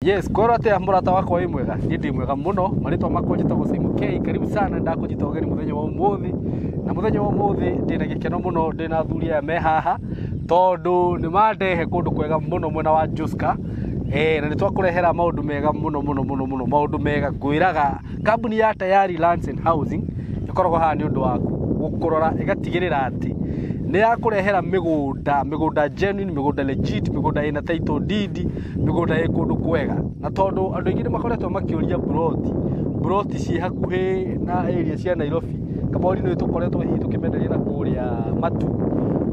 Yes, kwĩrwo atĩa mũrata wakwa, wĩ mwega? Niĩ ndĩ mwega mũno. Marĩtwa makwa njĩtagwo Simon K. Karibu sana, ndakũnyita ũgeni mũthenya wa ũmũthĩ. Na mũthenya wa ũmũthĩ ndĩna gĩkeno mũno, ndĩna athuri aya me haha tondũ nĩ mandehe kũndũ kwega mũno mwena wa Joska. Na nĩ twakũrehera maũndũ mega mũno mũno mũno mũno, maũndũ mega. Ngwĩraga kambuni ya Tayari Lands and Housing ĩkoragwo haha nĩ ũndũ waku gũkũrora, ĩgatigĩrĩra atĩ nĩ yakũrehera mĩgũnda, mĩgũnda genuine, mĩgũnda legit, mĩgũnda ĩna title deed, mĩgũnda ĩ kũndũ kwega. Na tondũ andũ aingĩ nĩ makoretwo makĩũria buroti, buroti ciĩ hakuhĩ na area cia Nairobi, Kamori nĩ tũkoretwo hihi tũkĩmenderia na kũrĩa Matu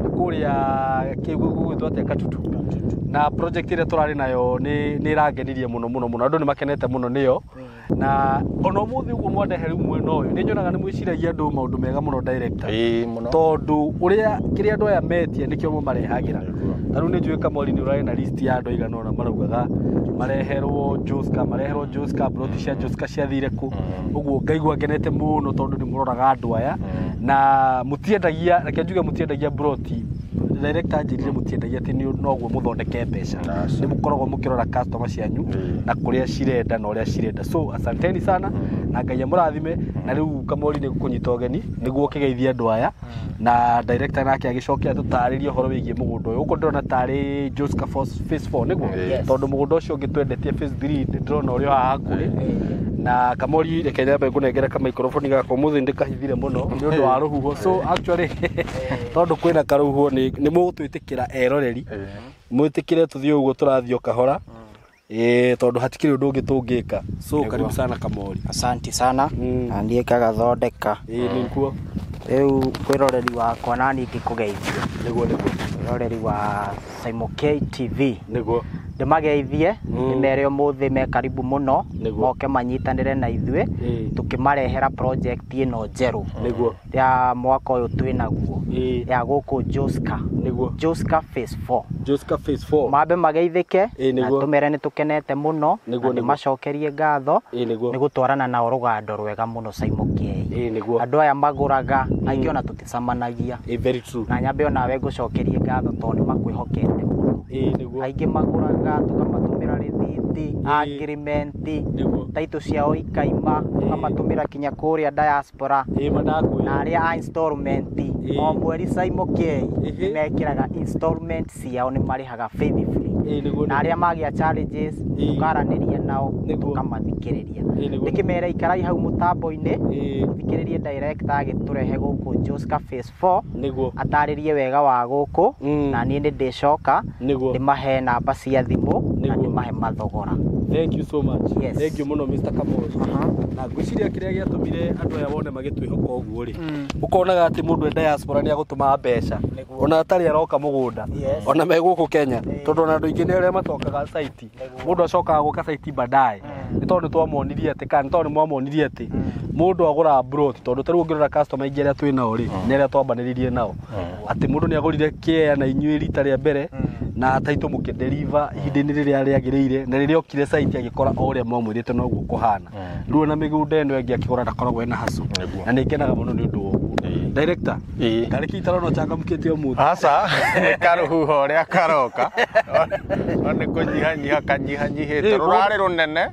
na kũrĩa gũgwĩtwo atĩa, Katutu. Na project ĩrĩa tũrarĩ nayo nĩ ĩrangenirie mũno mũno mũno, andũ nĩ makenete mũno nĩyo. Na ona ũmũthĩ ũguo mwandehe rĩu mwena ũyũ, nĩ nyonaga nĩ mwĩciragia andũ maũndũ mega mũno, director. Ĩĩ, mũno. Tondũ ũrĩa kĩrĩa andũ aya metia nĩkĩo mũmarehagĩra. Ta rĩu nĩ njũĩ, Kamori, nĩ ũrarĩ na list ya andũ aigana ũna maraugaga mareherwo Joska, mareherwo Joska, broti cia Joska ciathire kũ? Ũguo ngaigua ngenete mũno tondũ nĩ mũroraga andũ aya na mũtiendagia, reke njuge mũtiendagia broti. Director anjĩrire mũtiendagia atĩ nĩ noguo mũthondeke mbeca. Aca. Nĩ mũkoragwo mũkĩrora customer cianyu na kũrĩa cirenda na ũrĩa cirenda. So asanteni sana na Ngai amũrathime. Na rĩu, Kamori, nĩ ngũkũnyita ũgeni nĩguo ũkĩgeithie andũ aya, na director nake agĩcoke atũtarĩrie ũhoro wĩgiĩ mũgũnda ũyũ. Gũkũ ndĩrona tarĩ Joska phase 4, nĩguo? Yes. Tondũ mũgũnda ũcio ũngĩ twendetie phase 3 nĩ ndĩrona ũrĩ o haha hakuhĩ. Na Kamori, reke nyambe ngũnengere kamaikroboni gakwa, ũmũthĩ ndĩkahithire mũno nĩ ũndũ wa rũhuho. So actually, tondũ kwĩna karũhuho, nĩ mũgũtwĩtĩkĩra, eroreri, mwĩtĩkĩre tũthiĩ ũguo tũrathiĩ o kahora, ĩĩ, tondũ hatikĩrĩ ũndũ ũngĩ tũngĩka. So karibu sana, Kamori. Asanti sana. Na niĩ ngagathondeka. Ĩĩ, nĩkuo. Rĩu mwĩroreri wakwa, na niĩ ngĩkũgeithia. Nĩguo. Mwĩroreri wa Simon K TV. Ndĩmageithie, ndĩmere ũmũthĩ me karibu mũno, moke manyitanĩre na ithuĩ tũkĩmarehera project ĩno njerũ ya mwaka ũyũ twĩ naguo ya gũkũ Joska. Joska phase 4. Joska phase 4. Mambe mageithĩke na tũmere nĩ tũkenete mũno na ndĩmacokerie ngatho nĩ gũtwarana nao rũgando rwega mũno Simon K. Andũ aya magũraga aingĩ ona tũticemanagia. Ĩĩ, very true. Na nyambe onawe ngũcokerie ngatho tondũ nĩ makwĩhokete mũno. Aingĩ magũraga tũkamatũmĩra rĩthiti, agreement, taitũ ciao ikaima, tũkamatũmĩra kinya kũrĩa diaspora. Mandakwĩra. Na arĩa a installment, o mweri Simon K nĩ mekĩraga installment ciao, nĩ marĩhaga faithfully. Na arĩa magĩa challenges, tũkaranĩria nao, tũkamathikĩrĩria. Ndĩkĩmere ikarai hau mũtambo-inĩ, mũthikĩrĩrie director agĩtũrehe gũkũ Joska phase 4, atarĩrie wega wa gũkũ. Na niĩ nĩ ndĩcoka ndĩmahe namba cia thimũ na ndĩmahe mathogora. Thank you so much. Yes. Thank you mũno, Mr. Kamori. Na ngwĩciria kĩrĩa gĩatũmire andũ aya wone magĩtwĩhoka ũguo rĩ, ũkonaga atĩ mũndũ e diaspora nĩ agũtũma mbeca ona atarĩ aroka mũgũnda, ona me gũkũ Kenya, tondũ ona andũ aingĩ nĩ arĩa matokaga site, mũndũ acokaga gũka site baadaye, nĩ tondũ nĩ twamonirie atĩ, kana nĩ tondũ nĩ mwamonirie atĩ mũndũ agũraga plot. Tondũ ta rĩu ũngĩrora customer aingĩ arĩa twĩ nao rĩ, nĩ arĩa twambanĩrĩirie nao atĩ mũndũ nĩ agũrire kĩea na inyuĩ rita rĩa mbere na taitũ mũkĩdeliver ihinda-inĩ rĩrĩa rĩagĩrĩire, na rĩrĩa okire site agĩkora o ũrĩa mwamwĩrĩte noguo kũhana. Rĩu ona mĩgũnda ĩno ĩngĩ akĩgũra ndakoragwo ena hacu. Na nĩ ngenaga mũno nĩ ũndũ wa ũguo. Director, karĩ kĩitarona ũcangamũkĩte ũmũthĩ? Aca, nĩ karũhuho ũrĩa karoka. No nĩ kũnyihanyiha kanyihanyihĩte. Rũrarĩ rũnene.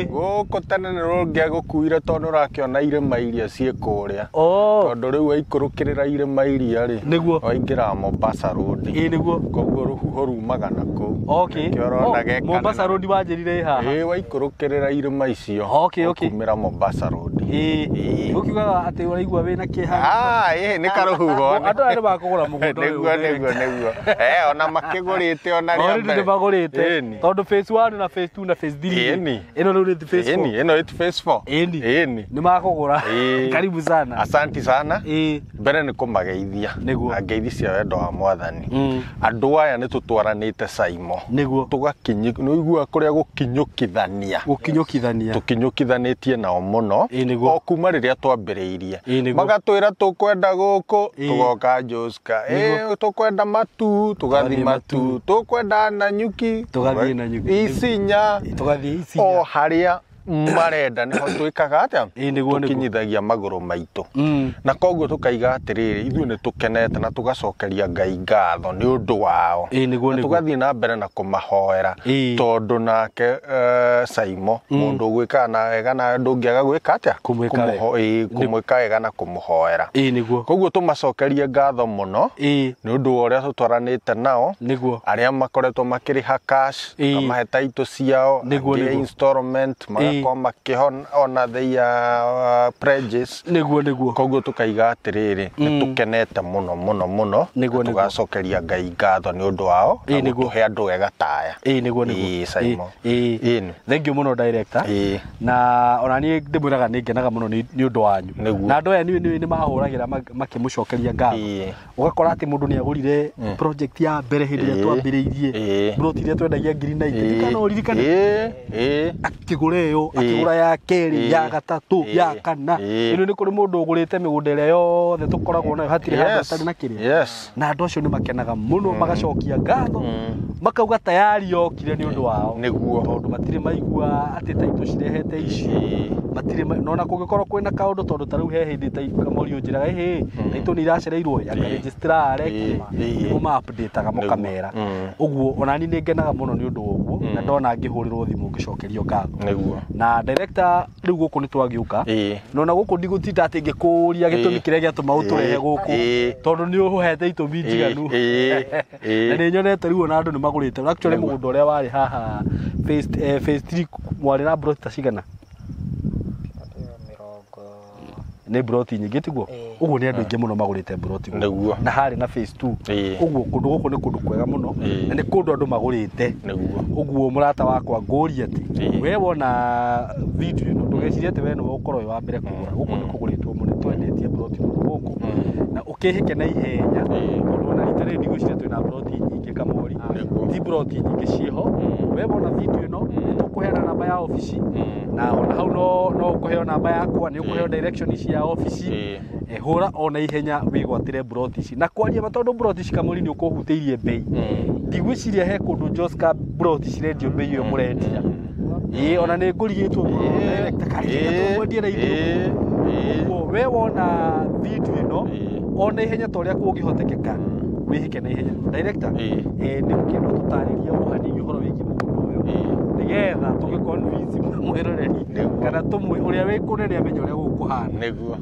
Gũkũ tene nĩ rũngĩagũkuire tondũ ũrakĩona irĩma iria ciĩ kũrĩa. Tondũ rĩu waikũrũkĩrĩra irĩma iria rĩ, waingĩra Mombasa Road. Ĩĩ, nĩguo. Koguo rũhuho rumaga na kũu. Nĩkĩo ũrona Oh, ge Mombasa kanene. Road wanjĩrire ĩ haha? Ĩĩ, waikũrũkĩrĩra irĩma icio. Okay. Ũkumĩra Mombasa Road. Ũkiugaga atĩ ũraigua wĩna kĩeha? Ah, ĩĩ, nĩ karũhuho. Andũ aya nĩ makũgũra mũgũnda ũyũ. Nĩguo. Eh, ona makĩgũrĩte ona rĩa Already mbere. nĩ magũrĩte. Tondũ phase 1 na phase 2 na phase 3. Ĩno rĩu nĩ phase 4. Ĩni, ĩno ĩ phase 4. Ĩni. Nĩ makũgũra. Karibu sana. Asanti sana. Mbere nĩ kũmageithia. Na ngeithi cia wendo wa Mwathani. Andũ aya nĩ tũtwaranĩte Saimo. Tũgakinyi, nĩ ũiguaga kũrĩa gũkinyũkithania. Gũkinyũkithania. Tũkinyũkithanĩtie nao mũno. Nĩguo. O kuma rĩrĩa twambĩrĩirie. Nĩguo. Magatwĩra tũkwenda gũkũ, tũgoka Joska. Tũkwenda Matu, tũgathiĩ Tũgathiĩ Matu. Matu. Tũkwenda Nanyuki, Tũgathiĩ Nanyuki. Isinya. Tũgathiĩ Isinya. O harĩa Marenda nĩho twĩkaga atĩa? Nĩguo. Tũkinyithagia magũrũ maitũ. Na koguo tũkaiga atĩrĩrĩ, ithuĩ nĩ tũkenete na tũgacokeria Ngai ngatho nĩ ũndũ wao. Nĩguo. Na tũgathiĩ na mbere na kũmahoera tondũ nake Saimo mũndũ ũgwĩkaga na wega na ndũngĩaga gwĩka atĩa? Kũmwĩka wega na kũmũhoera. Nĩguo. Koguo tũmacokerie ngatho mũno nĩ ũndũ wa ũrĩa tũtwaranĩte nao. Nĩguo. Arĩa makoretwo makĩrĩha cash, kamahe taito ciao, angĩ installment, magakorwo makĩhona their pledges. Nĩguo. Koguo tũkaiga atĩrĩrĩ, nĩ tũkenete mũno mũno mũno, tũgacokeria Ngai ngatho nĩ ũndũ wao na gũtũhe andũ ega taya. Nĩguo. Saimo. Thank you mũno director. Na ona niĩ ndĩmwĩraga nĩ ngenaga mũno nĩ ũndũ wanyu. Na andũ aya nĩ mahũragĩra makĩmũcokeria ngatho. Ũgakora atĩ mũndũ nĩ agũrire project ya mbere hĩndĩ ĩrĩa twambĩrĩirie. Plot iria twendagia 90,000. Kana ũririkane? Akĩgũra ĩyo, akĩgũra ya kerĩ, ya gatatũ, ya kana. Ĩno nĩ kũrĩ mũndũ ũgũrĩte mĩgũnda ĩrĩa yothe tũkoragwo nayo, hatirĩ handũ hatarĩ na kĩrĩa. Na andũ acio nĩ makenaga mũno, magacokia ngatho, makauga tayari yokire nĩ ũndũ wao. Nĩguo. Tondũ matirĩ maigua atĩ taitũ cirehete ici. Matirĩ nona kũngĩkorwo kwĩna kaũndũ, tondũ ta rĩu he hĩndĩ ta Kamori ũnjĩraga ĩhĩ taitũ nĩ iracereirwo, anga registrar areki nĩguo ma update-aga mũkamera. Ũguo ona niĩ nĩ ngenaga mũno nĩ ũndũ wa ũguo, na ndona ngĩhũrĩrwo thimũ ngĩcokerio ngatho. Nĩguo. Na director rĩu gũkũ nĩ twagĩũka. Nona gũkũ ndigũtinda atĩ ngĩkũũria gĩtũmi kĩrĩa gĩatũma ũtũrehe gũkũ, tondũ nĩ ũhete itũmi njiganu. Na nĩ nyonete rĩu ona andũ nĩ magũrĩte. Actually mũgũnda ũrĩa warĩ haha phase 3 mwarĩ na plot ta cigana? Nĩ plot nyingĩ tiguo? Ũguo nĩ andũ aingĩ mũno magũrĩte plot gũkũ. Na harĩ na phase 2. Ũguo kũndũ gũkũ nĩ kũndũ kwega mũno, na nĩ kũndũ andũ magũrĩte. Ũguo mũrata wakwa ngũria atĩ we wona video ĩno ndũgecirie atĩ we nĩwe ũkorwo wĩ wa mbere kũgũra. Gũkũ nĩ kũgũrĩtwo mũno, nĩ twendetie plot mũno gũkũ. Na ũkĩhĩke na ihenya, tondũ ona rita rĩrĩ ndigwĩciria twĩna plot nyingĩ Kamori. Ti plot nyingĩ ciĩho. We wona video ĩno nĩ tũkũheana namba ya obici, na ona hau no ũkũheo namba yakwa, nĩ ũkũheo direction cia obici. Hũra ona ihenya wĩgwatĩre plot ici. Na kwaria ma, tondũ plot ici Kamori nĩ ũkũhutĩirie bei. Ndigwĩciria he kũndũ Joska plot cirendio bei ĩyo mũrendia. Ona nĩ ngũrigĩtwo mũno director, karĩ mwendie na ithuĩ. Ũguo we wona video ĩno ona ihenya ta ũrĩa kũngĩhotekeka, wĩhĩke na ihenya. Director, nĩ kĩndũ tũtarĩrie o hanini ũhoro wĩgiĩ mũgũnda ũyũ, nĩgetha tũgĩ-convince mwĩroreri kana tũmwe ũrĩa wĩ kũnene amenye ũrĩa gũkũ kũhana. Nĩguo.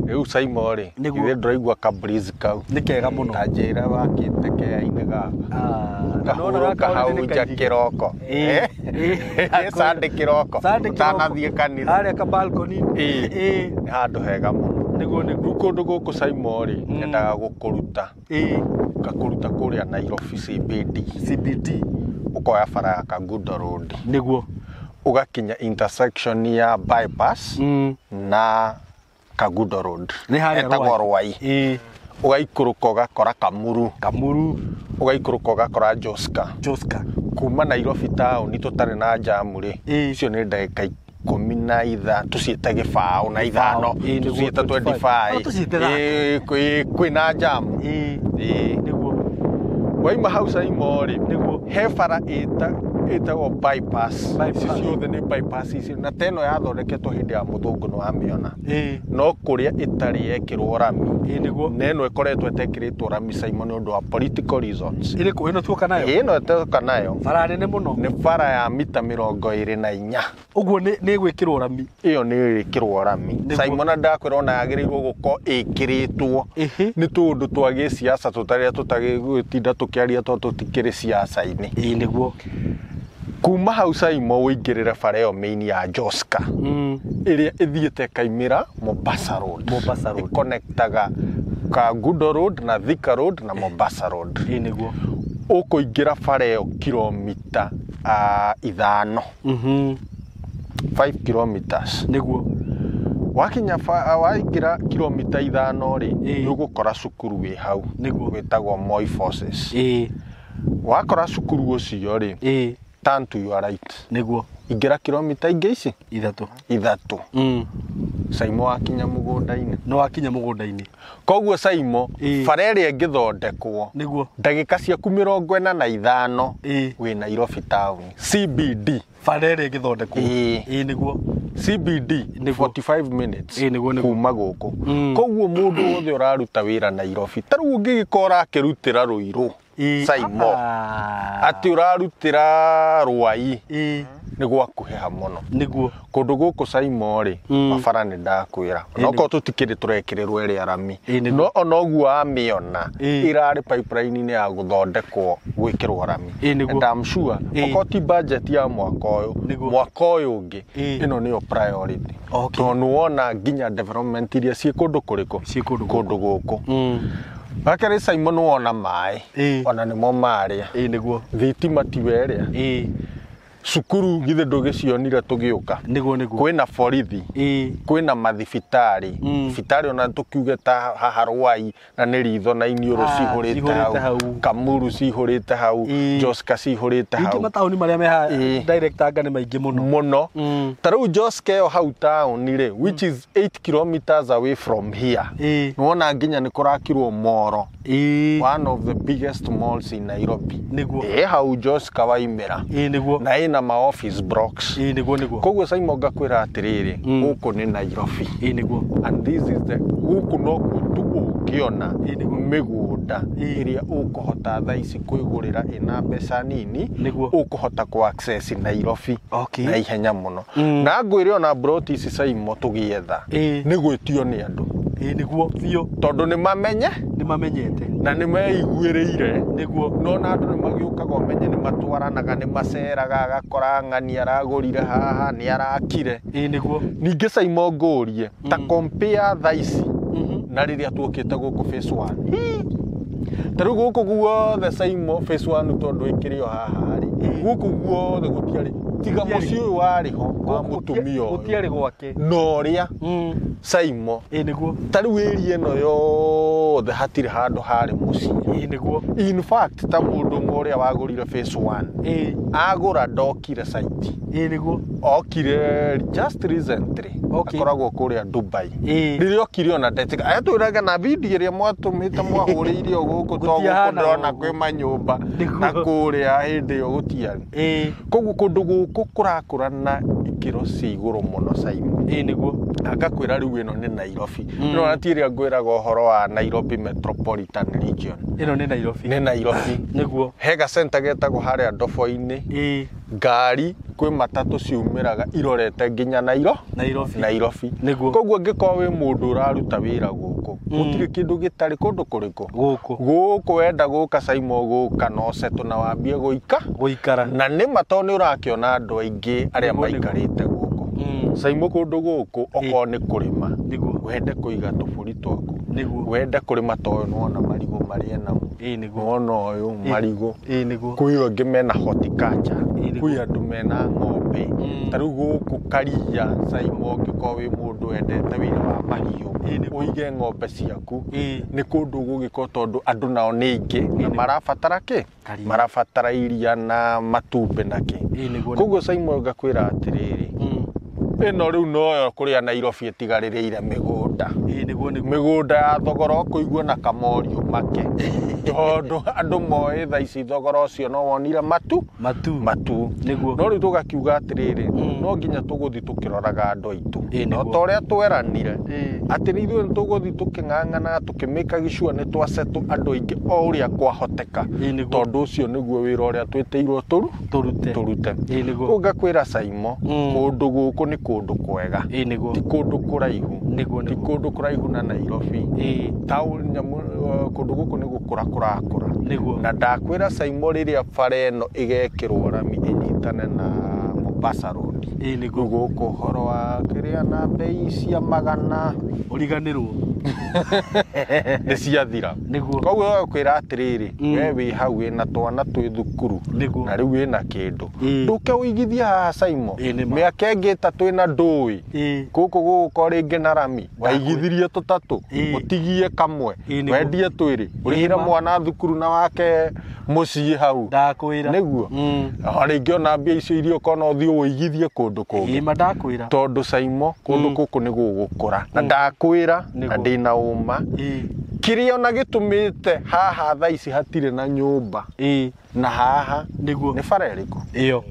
Rĩu Saimo rĩ, ithuĩ ndũraigua ka breeze kau. Nĩ kega mũno. Ta njĩra wakĩte kea-inĩ gaka. Kahurũka hau nja kĩroko. Sunday kĩroko. Ũtanathiĩ kanitha. Harĩa ka balcony. Nĩ handũ hega mũno. Nĩguo. Rĩu kũndũ gũkũ Saimo rĩ, nyendaga gũkũruta. Ngakũruta kũrĩa Nairobi CBD. CBD. Ũkoya bara ya Kangundo Road. Nĩguo. Ũgakinya intersection ya bypass na Kangundo Road. Nĩ harĩa Etagwo Rwai. Ũgaikũrũka ũgakora Kamuru. Kamuru. Ũgaikũrũka ũgakora Joska. Joska. Kuma Nairobi town tũtarĩ na jamu rĩ, icio nĩ ndagĩka 15, tũciĩte gĩbaũ na ithano, tũciĩte 25. Kwĩna jamu. Nĩguo. Waima hau Saimo rĩ, Nĩguo. he bara ĩtagwo bypass. Ici ciothe nĩ bypass ici, na ta ĩno yathondeketwo hĩndĩ ya mũthũngũ nĩ wamĩona. No kũrĩa ĩtarĩ yekĩrwo rami. Nĩguo. Na ĩno ĩkoretwo ĩtekĩrĩtwo rami Saimo nĩ ũndũ wa political reasons. Ĩrĩkũ ĩno tuoka nayo? Ĩno tuoka nayo. Bara nene mũno. Nĩ bara ya mita 24. Ũguo nĩ ĩgwĩkĩrwo rami. Ĩyo nĩ ĩgwĩkĩrwo rami. Saimo na ndakwĩra ona yagĩrĩirwo gũkorwo ĩkĩrĩtwo. Nĩ tũũndũ twa gĩciaca tũtarĩa tũtagĩtinda tũkĩaria tondũ tũtikĩrĩ ciaca-inĩ. Nĩguo. Kuma hau Saimo ũingĩrĩre bara ĩyo main ya Joska. Ĩrĩa ĩthiĩte ĩkaimĩra Mombasa Road. Mombasa Road. Ĩconnectaga Kangundo Road na Thika Road na Mombasa Road. Nĩguo. Ũkũingĩra bara ĩyo kilomita 5. 5 kilometers. Nĩguo. Wakinya waingĩra kilomita 5 rĩ, nĩ ũgũkora cukuru wĩ hau. Nĩguo. Wĩtagwo Moi Forces. Wakora cukuru ũcio rĩ, turn to your right. Nĩguo. Ingĩra kilomita ingĩ ici 3. 3. Saimo wakinya mũgũnda-inĩ. No wakinya mũgũnda-inĩ. Koguo Saimo, bara ĩrĩa ĩngĩthondekwo nĩguo ndagĩka ciaku 45 wĩ Nairobi town CBD. Bara ĩrĩa ĩngĩthondekwo. Ĩĩ nĩguo. CBD 45 minutes nĩguo kuma gũkũ. Koguo mũndũ wothe ũraruta wĩra Nairobi, ta rĩu ũngĩgĩkorwo ũrakĩrutĩra Ruiru, Saimo, atĩ ũrarutĩra Ruai, nĩ gwakuhĩha mũno. Nĩguo. Kũndũ gũkũ Saimo rĩ, mabara nĩ ndakwĩra. Onokorwo tũtikĩrĩ tũrekĩrĩrwo ĩrĩa rami, no ona ũguo wamĩona ĩrarĩ pipeline-inĩ ya gũthondekwo gwĩkĩrwo rami. And I'm sure okorwo ti budget ya mwaka ũyũ, mwaka ũyũ ũngĩ, ĩno nĩyo priority. Tondũ nĩwona nginya development iria ciĩ kũndũ kũrĩkũ? Ciĩ kũndũ gũkũ. Wakerĩ Saimo nĩwona maĩ, ona nĩmo marĩa. Nĩguo. Thitima tiwe ĩrĩa. Cukuru githĩ ndũgĩcionire tũgĩũka. Nĩguo nĩguo. Kwĩna borithi, kwĩna mathibitarĩ. Thibitarĩ ona tũkiuge ta haha Ruai na nĩ ritho na iniũrũ cihũrĩte hau, Kamuru cihũrĩte hau, Joska cihũrĩte hau. Ningĩ mataũni marĩa me haha direct anga nĩ maingĩ mũno. Mũno. Ta rĩu Joska ĩyo hau taũni rĩ, which is 8 kilometers away from here. Nĩwona nginya nĩ kũrakirwo moro. One of the biggest malls in Nairobi. Nĩguo. Ĩ hau Joska waimĩra. Nĩguo. Na ĩna ma office blocks. Nĩguo nĩguo. Koguo Saimo ngakwĩra atĩrĩrĩ, gũkũ nĩ Nairobi. Nĩguo. And this is the gũkũ nokuo tu ũngĩona mĩgũnda ĩrĩa ũkũhota thaa ici kwĩgũrĩra ĩna mbeca nini, ũkũhota kũ access Nairobi na ihenya mũno. Na ngwĩre ona plot ici Saimo tũgĩetha nĩ gwĩtio nĩ andũ. Nĩguo biũ. Tondũ nĩ mamenye, nĩ mamenyete na nĩ meiguĩrĩire. Nĩguo. No na andũ nĩ magĩũkaga ũmenye nĩ matwaranaga, nĩ maceraga, agakora ng'ani aragũrire haha, nĩ arakire. Nĩguo. Ningĩ Saimo ngũrie, ta compare thaa ici na rĩrĩa tuokĩte gũkũ phase 1. Ta rĩu gũkũ guothe Saimo phase 1 tondũ ĩkĩrĩ o haha rĩ, gũkũ guothe gũtiarĩ tiga mũciĩ ũyũ warĩ ho wa mũtumia ũyũ. Gũtiarĩ gwake. Na ũrĩa Saimo. Nĩguo. Ta rĩu area ĩno yothe hatirĩ handũ harĩ mũciĩ. Nĩguo. In fact ta mũndũ ũmwe ũrĩa wagũrire phase 1 agũra ndokire site. Nĩguo. Okire just recently. Akoragwo kũrĩa Dubai. Rĩrĩa okire ona ndetĩka. Atwĩraga na video ĩrĩa mwatũmĩte mwahũrĩire o gũkũ to gũkũ ndĩrona kwĩ manyũmba na kũrĩa hĩndĩ ĩyo gũtiarĩ. Koguo kũndũ gũkũ kũrakũra na ikĩro cia igũrũ mũno Saimo. Nĩguo. Na ngakwĩra rĩu ĩno nĩ Nairobi. Ĩno ti ĩrĩa ngwĩraga ũhoro wa Nairobi Metropolitan Region. Ĩno nĩ Nairobi. Nĩ Nairobi. Nĩguo. He gacenta getagwo harĩa Ndobo-inĩ. Ngari kwĩ matatũ ciumĩraga irorete nginya Nairobi. Nairobi. Nĩguo. Koguo angĩkorwo wĩ mũndũ ũraruta wĩra gũkũ, gũtirĩ kĩndũ gĩtarĩ kũndũ kũrĩkũ. Gũkũ. Gũkũ wenda gũka Saimo gũka no settle na wambie gũikara. Na nĩ ma tondũ nĩ ũrakĩona andũ aingĩ arĩa maikarĩte gũkũ. Saimo kũndũ gũkũ okorwo nĩ kũrĩma, wende kũiga tũbũri twaku, wende kũrĩma ta ũyũ nĩwona marigũ marĩa namo, nĩwona ũyũ marigũ. Kwĩ angĩ mena horticulture, kwĩ andũ mena ng'ombe. Ta rĩu gũkũ Karia Saimo ũngĩkorwo wĩ mũndũ wendete wĩra wa mahiũ, ũige ng'ombe ciaku, nĩ kũndũ gũgĩkorwo tondũ andũ nao nĩ aingĩ na marabatara kĩ? Marabatara iria na matumbĩ na kĩ. Koguo Saimo ngakwĩra atĩrĩrĩ, ĩno rĩu noyo kũrĩa Nairobi ĩtigarĩrĩire mĩgũnda. Mĩgũnda ya thogora ũkũigua na kamorio make. Tondũ andũ moĩ thaa ici thogora ũcio no wonire matu. Matu. Nĩguo. No rĩu tũgakiuga atĩrĩrĩ, no nginya tũgũthiĩ tũkĩroraga andũ aitũ. No ta ũrĩa tweranire, atĩ ithuĩ nĩ tũgũthiĩ tũkĩng'ang'anaga tũkĩmĩkaga sure nĩ twasettle andũ aingĩ o ũrĩa kwahoteka. Tondũ ũcio nĩguo wĩra ũrĩa twĩtĩirwo tũrute. Nĩguo. Ngakwĩra Saimo, kũndũ gũkũ nĩ kũndũ kwega. Nĩguo. Ti kũndũ kũraihu. Nĩguo. Ti kũndũ kũraihu na Nairobi. Taũni kũndũ gũkũ nĩ gũkũra kũrakũra. Nĩguo. Na ndakwĩra Saimo rĩrĩa bara ĩno ĩgekĩrwo rami ĩnyitane na Mombasa Road. Nĩguo. Rĩu gũkũ ũhoro wa kĩrĩa na bei cia magana ũriganĩrwo. Nĩ ciathira. Koguo kwĩra atĩrĩrĩ, we wĩ hau wĩna twana twĩ thukuru na rĩu wĩna kĩndũ, ndũke ũigithie haha Saimo. Mĩaka ĩngĩ 3 ĩna ndũĩ gũkũ gũgũkorwo rĩngĩ na rami, waigithirie tũtatũ, ũtigie kamwe, wendie twĩrĩ, ũrĩhĩre mwana thukuru na wake mũciĩ hau. Ndakwĩra. Nĩguo. O rĩngĩ ona mbia icio iria ũkona ũthiĩ ũigithie kũndũ kũngĩ. Ma ndakwĩra. Tondũ Saimo kũndũ gũkũ nĩ gũgũkũra. Na ndakwĩra na ndĩna ũma. Kĩrĩa ona gĩtũmĩte haha thaa ici hatirĩ na nyũmba. Na haha nĩguo nĩ bara ĩrĩkũ? Ĩyo.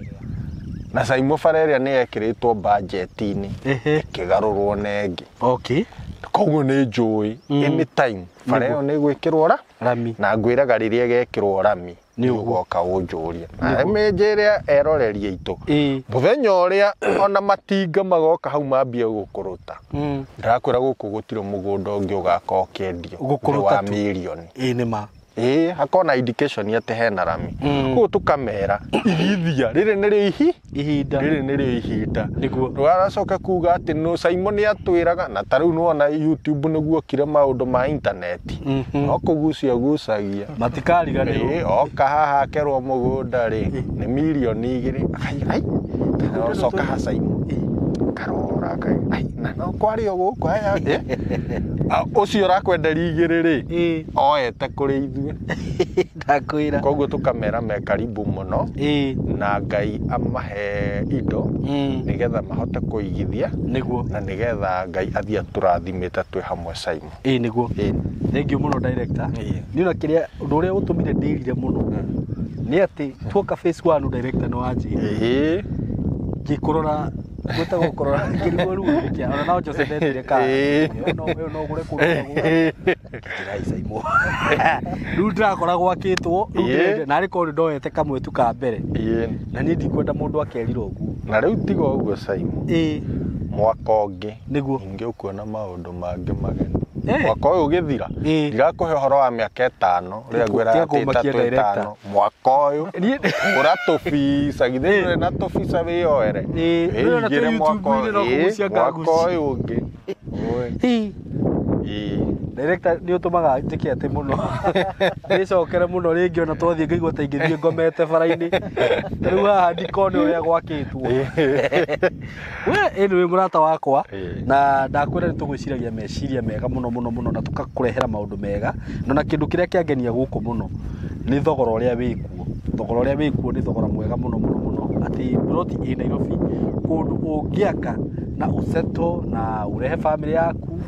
Na Saimo bara ĩrĩa nĩ yekĩrĩtwo budget-inĩ ĩkĩgarũrwo na ĩngĩ. Okay. Koguo nĩ njũĩ anytime bara ĩyo nĩ ĩgwĩkĩrwo rami. Na ngwĩraga rĩrĩa ĩgekĩrwo rami nĩ ũgoka ũnjũrie. Na mĩnjĩre erorerie aitũ. Mũthenya ũrĩa ona matinga magoka hau mambie gũkũrũta. Ndĩrakwĩra gũkũ gũtirĩ mũgũnda ũngĩ ũgaka ũkĩendio wa mirioni. Ĩĩ nĩ ma. Ĩĩ hakona indication atĩ hena rami. Koguo tũkamera igithia rĩrĩ nĩrĩo ihinda. Rĩrĩ nĩrĩo ihinda. Nĩguo. Ndũgaracoke kuga atĩ no Saimo nĩ atwĩraga na ta rĩu nĩwona YouTube nĩguo okire maũndũ ma intaneti. No kũgucia gucagia. Matikariganĩrwo. Ĩĩ oka haha akerwo mũgũnda rĩ nĩ mirioni 2. Ai ai. Coka ha Saimo. Karora kai. Ai na no kwario gũkũ aya. Ũcio ũrakwenderia 2 rĩ oete kũrĩ ithuĩ. Ndakwĩra. Koguo tũkamera me karibu mũno. Na Ngai amahe indo nĩgetha mahote kũigithia. Nĩguo. Na nĩgetha Ngai athiĩ atũrathimĩte twĩ hamwe Saimo. Ĩĩ nĩguo. Thank you mũno director. Niĩ ona kĩrĩa ũndũ ũrĩa ũtũmire ndĩrire mũno nĩ atĩ tuoka phase 1 director nĩ wanjĩra. Ngĩkũrora gwĩtagwo kũrora ngĩrigwo rĩu nĩkĩa ona no Jose ndetire ka no no ũgũre kũndũ ngĩra Saimo. Rĩu ndĩrakora gwakĩtwo rĩu na arĩ korwo ndoete kamwe tu ka mbere. Na niĩ ndikwenda mũndũ akerira ũguo. Na rĩu tiga ũguo Saimo. Mwaka ũngĩ nĩguo ningĩ ũkuona maũndũ mangĩ mageni. Mwaka ũyũ ũgĩthira ndirakũhe ũhoro wa mĩaka 5 rĩrĩa ngwĩraga atĩ 3 5 mwaka ũyũ ũra tũbica githĩ ndũrĩ na tũbica wĩyoere. Wĩigĩre mwaka ũyũ ũngĩ. Director nĩ ũtũmaga njĩke atĩ mũno. Ndĩcokere mũno rĩngĩ ona twathiĩ ngaigua ta ingĩthiĩ ngomete bara-inĩ. Rĩu haha ndikone ũrĩa gwakĩtwo. We anyway mũrata wakwa na ndakwĩra nĩ tũgwĩciragia meciria mega mũno mũno mũno na tũkakũrehera maũndũ mega. Na kĩndũ kĩrĩa kĩangenia gũkũ mũno nĩ thogora ũrĩa wĩkuo. Thogora ũrĩa wĩkuo nĩ thogora mwega mũno mũno mũno atĩ ploti ĩ Nairobi kũndũ ũngĩaka na ũseto na ũrehe family yaku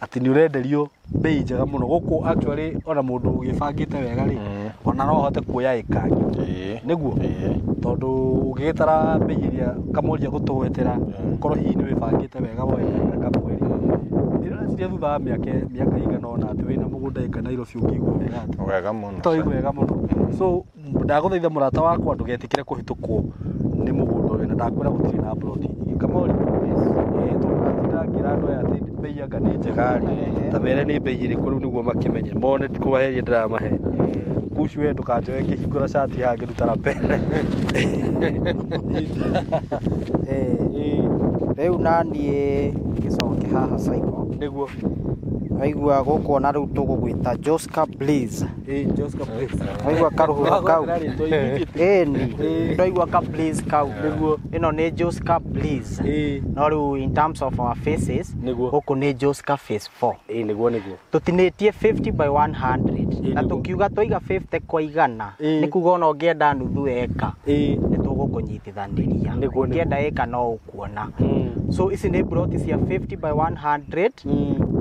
atĩ nĩ ũrenderio bei njega mũno gũkũ actually ona mũndũ ũgĩbangĩte wega rĩ ona no ahote kuoya ĩka nĩguo tondũ ũngĩgĩtara bei ĩrĩa kamũria gũtũgwetera ũkorwo hihi nĩ wĩbangĩte wega woe kamwe rĩ ndĩreciria thutha wa mĩaka ĩigana ũna atĩ wĩna mũgũnda ĩka Nairobi ũngĩigua wega atĩ wega mũno to wega mũno. So ndagũthaitha mũrata wakwa ndũgetĩkĩre kũhĩtũkwo nĩ mũgũnda ũyũ na ndakwĩra gũtirĩ na ploti nyingĩ. Kamori tũratinda ngĩra andũ aya atĩ bei anga nĩ njega rĩ ta mere nĩ bei ĩrĩkũ rĩu nĩguo makĩmenye mone ndikũmaheria ndĩramahe. Kucu we ndũkanjoe ngĩhingũra cati haha ngĩruta rapere. Rĩu naniĩ ngĩcoke haha Saimo. Nĩguo. Waigua gũkũ ona rĩu tũgũgwĩta Joska Blaze. Joska Blaze. Waigua karũhuho kau. Ĩni. Ndaigua ka Blaze kau. Nĩguo. Ĩno nĩ Joska Blaze. No rĩu in terms of our faces gũkũ nĩ Joska phase 4. Nĩguo nĩguo. Tũtinĩtie 50 by 100 na tũkiuga twaiga 50 kwa igana nĩ kuga ona ũngĩenda nuthu eka nĩ tũgũkũnyitithanĩria. Ũngĩenda eka no ũkuona. So ici nĩ ploti cia 50 by 100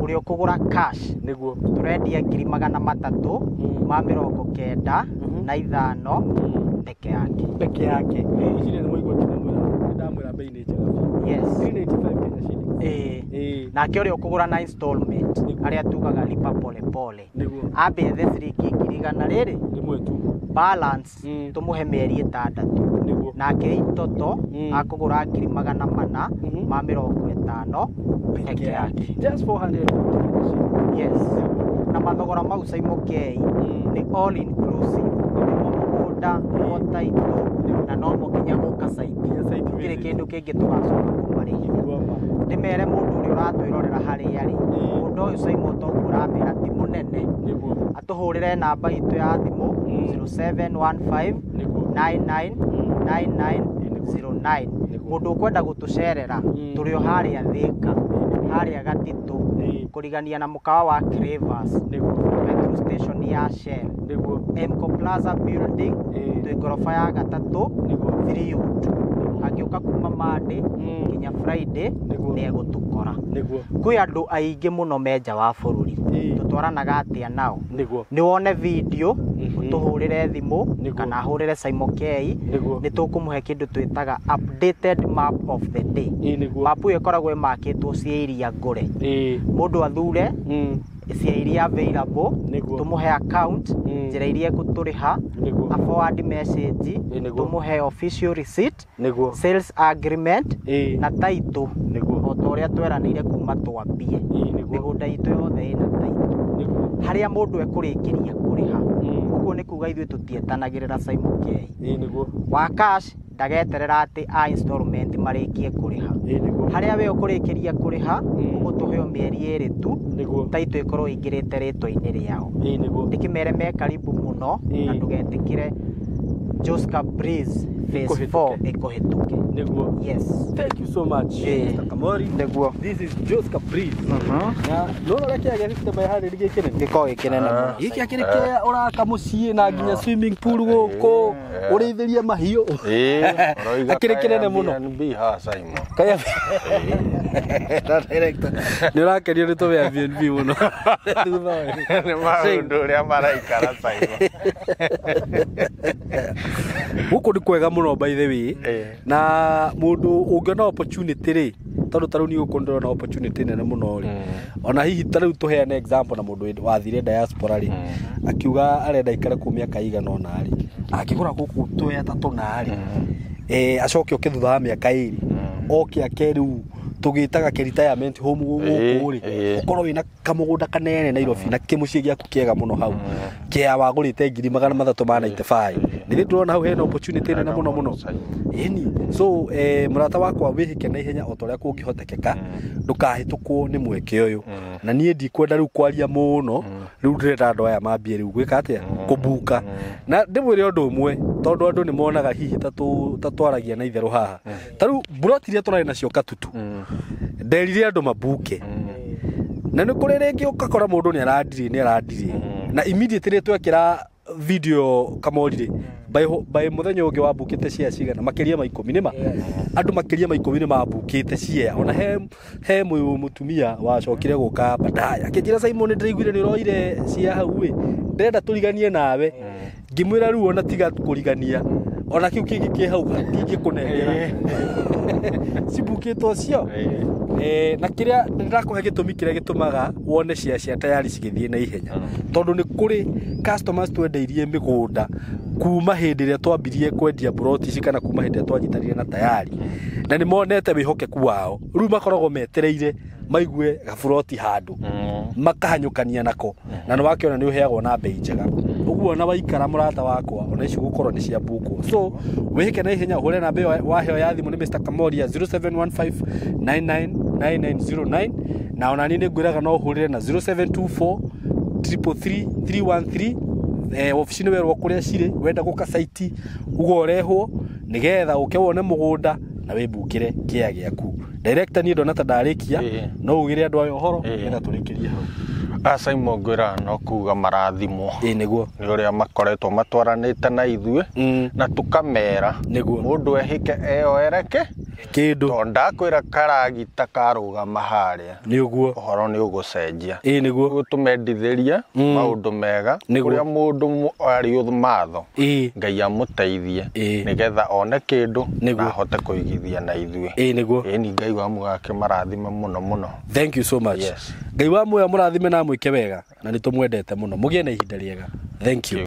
ũrĩa ũkũgũra cash nĩguo tũrendia 395,000 peke yake. Peke yake. Ici nĩ mũigua ndamwĩra bei nĩ njega biũ. Yes. 395 Kenya shillings. Nake ũrĩa ũkũgũra na installment arĩa tugaga lipa pole pole. Nĩguo. Ambe ethe ciringi 100,000 rĩrĩ rĩmwe tu. Balance tũmũhe mĩeri 6. Nĩguo. Nake itoto akũgũra 450,000 peke yake. Just 450. Yes. Na mathogora mau Saimo K nĩ all inclusive. Nĩmo mũgũnda, nĩmo title na no mũkinya gũka site. Gũtirĩ kĩndũ kĩngĩ tũgacoka kũmarĩhia. ũkũmarĩhia. Ndĩmere mũndũ ũrĩa ũratwĩrorera harĩa rĩ, mũndũ ũyũ Simon toguo ũramĩra ti mũnene, atũhũrĩre namba itũ ya thimũ 0715 99 99 09. Mũndũ ũkwenda gũtũcerera tũrĩ o harĩa Thĩka, harĩa Gatitũ, kũrigania na mũkawa wa Cravers, metro station ya Shell, Mco Plaza building, twĩ ngoroba ya gatatũ, 3 Wood. Angĩũka kuma Monday nginya Friday nĩ egũtũkora. Kwĩ andũ aingĩ mũno me nja wa bũrũri, tũtwaranaga atĩa nao? Nĩ wone video, ũtũhũrĩre thimũ kana ahũrĩre Simon K, nĩ tũkũmũhe kĩndũ twĩtaga updated map of the day. Map ĩyo ĩkoragwo ĩmakĩtwo cia iria ngũre, mũndũ athure cia iria available, tũmũhe account, njĩra iria ĩgũtũrĩha, a forward message, tũmũhe official receipt, sales agreement na title, o ta ũrĩa tweranĩire kuma twambie. Mĩgũnda itũ yothe ĩna title, harĩa mũndũ ekũrĩkĩria kũrĩha. Ũguo nĩ kuga ithuĩ tũtietanagĩrĩra Simon K. Wa cash ndageterera atĩ a installment marĩkie kũrĩha. Harĩa we ũkũrĩkĩria kũrĩha ũgũtũhe o mĩeri ĩrĩ tu, title ĩkorwo ĩingĩrĩte rĩtwa-inĩ rĩao. Ndĩkĩmere me karibu mũno na ndũgetĩkĩre Joska Breeze phase 4 ĩkũhĩtũke. Yes. Thank you so much, Mr. Kamori. This is Joska Breeze. Na no ũrĩa kĩagĩa 50 by 100 gĩkĩ nene. Gĩkoragwo gĩ kĩnene mũno. Gĩkĩ akĩrĩ kĩrĩa ũraka mũciĩ na nginya swimming pool gũkũ, ũrĩithĩrie mahiũ. Akĩrĩ kĩnene mũno. Airbnb haha Simon. Kaya. Director. Nĩ ũrakenio nĩ tũwe Airbnb mũno. Nĩ maũndũ ũrĩa maraikara Simon. Gũkũ nĩ kwega mũno by the way. Na mũndũ ũngĩona opportunity rĩ, tondũ ta rĩu niĩ gũkũ ndĩrona opportunity nene mũno rĩ, ona hihi ta rĩu tũheane example na mũndũ wathire diaspora rĩ, akiuga arenda aikare kũu mĩaka ĩigana ũna rĩ, akĩgũra gũkũ twĩ atatũ na rĩ, acoke oke thutha wa mĩaka ĩrĩ, oke ake rĩu tũgĩtaga kĩ retirement home gũkũ rĩ, ũkorwo wĩna kamũgũnda kanene Nairobi na kĩmũciĩ gĩaku kĩega mũno hau, kĩa wagũrĩte 395,000. Nĩ ndĩrona hau hena opportunity nene mũno mũno. Ĩni so mũrata wakwa wĩhĩke na ihenya o ta ũrĩa kũngĩhotekeka, ndũkahĩtũkwo nĩ mweke ũyũ. Na niĩ ndikwenda rĩu kwaria mũno, rĩu ndĩrenda andũ aya mambie rĩu gwĩka atĩa, kũbuka. Na ndĩmwĩre ũndũ ũmwe, tondũ andũ nĩ monaga hihi ta twaragia na itherũ haha. Ta rĩu mburoti iria tũrarĩ nacio Katutu, nderire andũ mabuke. Na nĩ kũrĩ rĩngĩ ũgakora mũndũ nĩ arandirĩ. Na immediately twekĩra video Kamori rĩ, by mũthenya ũngĩ wambukĩte share cigana, makĩria ma 10 nĩma. Andũ makĩria ma 10 nĩ mambukĩte share. Ona he mũtumia wacokire gũka baadaye akĩnjĩra Simon nĩ ndĩraiguire nĩ ũroire share hau ĩ, ndĩrenda tũriganie nawe. Ngĩmwĩra rĩu ona tiga kũrigania, ona kĩu kĩngĩ kĩ hau ndingĩkũnengera. Cibukĩtwo cio. Na kĩrĩa ndĩrakũhe gĩtũmi kĩrĩa gĩtũmaga wone share cia tayari cigĩthiĩ na ihenya, tondũ nĩ kũrĩ customers twendeirie mĩgũnda kuma hĩndĩ ĩrĩa twambirie kwendia mburoti ici kana kuma hĩndĩ ĩrĩa twanyitanire na tayari, na nĩ monete wĩhokeku wao. Rĩu makoragwo metereire maigue gaburoti handũ makahanyũkania nako, na nĩ wakĩona nĩ ũheagwo na bei njega. Ũguo ona waikara mũrata wakwa, ona ici gũkorwo nĩ cia bukwo. So wĩhĩke na ihenya, ũhũre namba ĩyo waheo ya thimũ nĩ Mr. Kamori ya 0715999909, na ona niĩ nĩ ngwĩraga no ũhũrĩre na 0724 333 313. Obici nĩ werwo kũrĩa cirĩ, wenda gũka site uga ũrehwo nĩgetha ũke wone mũgũnda na wĩbukĩre kĩa gĩaku. Director niĩ ndona ta ndarĩkia, no ugĩre andũ aya ũhoro nĩgetha tũrĩkĩrie hau. Simon ngwĩra no kuga marathimwo. Nĩguo. Nĩ ũrĩa makoretwo matwaranĩte na ithuĩ, na tũkamera mũndũ ehĩke eyoereke kĩndũ, tondũ ndakwĩra karagita karũgama harĩa nĩ ũguo ũhoro nĩ ũgũcenjia. Nĩguo. Ũguo tũmendithĩrie maũndũ mega, kũrĩa mũndũ arĩ matho, Ngai amũteithie nĩgetha one kĩndũ na ahote kũigithia na ithuĩ. Nĩguo. Ĩni Ngai wa muoyo akĩmarathime mũno mũno. Thank you so much. Ngai wa muoyo amũrathime na amwĩke wega, na nĩ tũmwendete mũno. Mũgĩe na ihinda rĩega. Thank you.